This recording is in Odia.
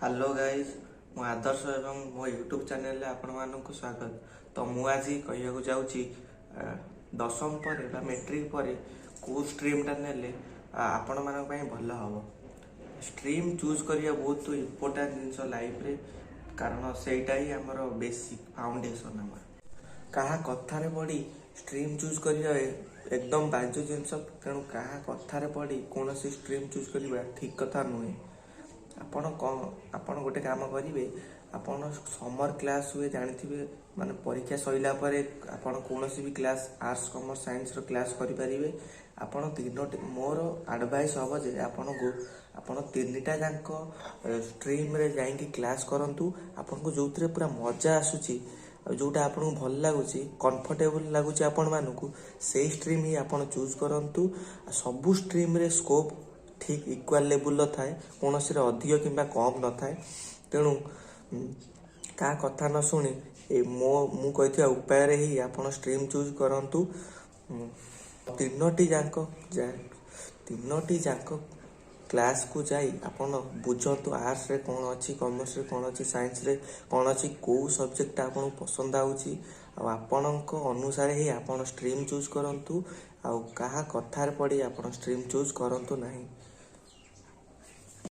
ହ୍ୟାଲୋ ଗାଇଜ୍, ମୁଁ ଆଦର୍ଶ ଏବଂ ମୋ ୟୁଟ୍ୟୁବ୍ ଚ୍ୟାନେଲରେ ଆପଣମାନଙ୍କୁ ସ୍ୱାଗତ। ତ ମୁଁ ଆଜି କହିବାକୁ ଯାଉଛି, ଦଶମ ପରେ ବା ମେଟ୍ରିକ୍ ପରେ କେଉଁ ଷ୍ଟ୍ରିମ୍ଟା ନେଲେ ଆପଣମାନଙ୍କ ପାଇଁ ଭଲ ହେବ। ଷ୍ଟ୍ରିମ୍ ଚୁଜ୍ କରିବା ବହୁତ ଇମ୍ପୋର୍ଟାଣ୍ଟ ଜିନିଷ ଲାଇଫ୍ରେ, କାରଣ ସେଇଟା ହିଁ ଆମର ବେସିକ୍ ଫାଉଣ୍ଡେସନ୍ ଆମର। କାହା କଥାରେ ପଡ଼ି ଷ୍ଟ୍ରିମ୍ ଚୁଜ୍ କରିବା ଏକଦମ ବାଜେ ଜିନିଷ। ତେଣୁ କାହା କଥାରେ ପଡ଼ି କୌଣସି ଷ୍ଟ୍ରିମ୍ ଚୁଜ୍ କରିବା ଠିକ୍ କଥା ନୁହେଁ। ଆପଣ କ'ଣ, ଆପଣ ଗୋଟେ କାମ କରିବେ। ଆପଣ ସମର୍ କ୍ଲାସ୍ ହୁଏ ଜାଣିଥିବେ, ମାନେ ପରୀକ୍ଷା ସରିଲା ପରେ ଆପଣ କୌଣସି ବି କ୍ଲାସ୍, ଆର୍ଟ୍ସ, କମର୍ସ, ସାଇନ୍ସର କ୍ଲାସ୍ କରିପାରିବେ। ଆପଣ ତିନୋଟି, ମୋର ଆଡ଼ଭାଇସ୍ ହେବ ଯେ ଆପଣଙ୍କୁ ଆପଣ ତିନିଟା ଯାକ ଷ୍ଟ୍ରିମ୍ରେ ଯାଇକି କ୍ଲାସ୍ କରନ୍ତୁ। ଆପଣଙ୍କୁ ଯେଉଁଥିରେ ପୁରା ମଜା ଆସୁଛି ଆଉ ଯେଉଁଟା ଆପଣଙ୍କୁ ଭଲ ଲାଗୁଛି, କମ୍ଫର୍ଟେବଲ୍ ଲାଗୁଛି ଆପଣମାନଙ୍କୁ, ସେଇ ଷ୍ଟ୍ରିମ୍ ହିଁ ଆପଣ ଚୁଜ୍ କରନ୍ତୁ। ଆଉ ସବୁ ଷ୍ଟ୍ରିମ୍ରେ ସ୍କୋପ୍ ଠିକ୍ ଇକ୍ୱାଲ୍ ଲେବୁଲ୍ର ଥାଏ, କୌଣସିରେ ଅଧିକ କିମ୍ବା କମ୍ ନଥାଏ। ତେଣୁ କାହା କଥା ନ ଶୁଣି ଏ ମୁଁ କହିଥିବା ଉପାୟରେ ହିଁ ଆପଣ ଷ୍ଟ୍ରିମ୍ ଚୁଜ୍ କରନ୍ତୁ। ତିନୋଟି ଯାକ କ୍ଲାସ୍କୁ ଯାଇ ଆପଣ ବୁଝନ୍ତୁ, ଆର୍ଟ୍ସରେ କ'ଣ ଅଛି, କମର୍ସରେ କ'ଣ ଅଛି, ସାଇନ୍ସରେ କ'ଣ ଅଛି, କେଉଁ ସବଜେକ୍ଟଟା ଆପଣଙ୍କୁ ପସନ୍ଦ ଆଉଛି, ଆଉ ଆପଣଙ୍କ ଅନୁସାରେ ହିଁ ଆପଣ ଷ୍ଟ୍ରିମ୍ ଚୁଜ୍ କରନ୍ତୁ। ଆଉ କାହା କଥାରେ ପଡ଼ି ଆପଣ ଷ୍ଟ୍ରିମ୍ ଚୁଜ୍ କରନ୍ତୁ ନାହିଁ।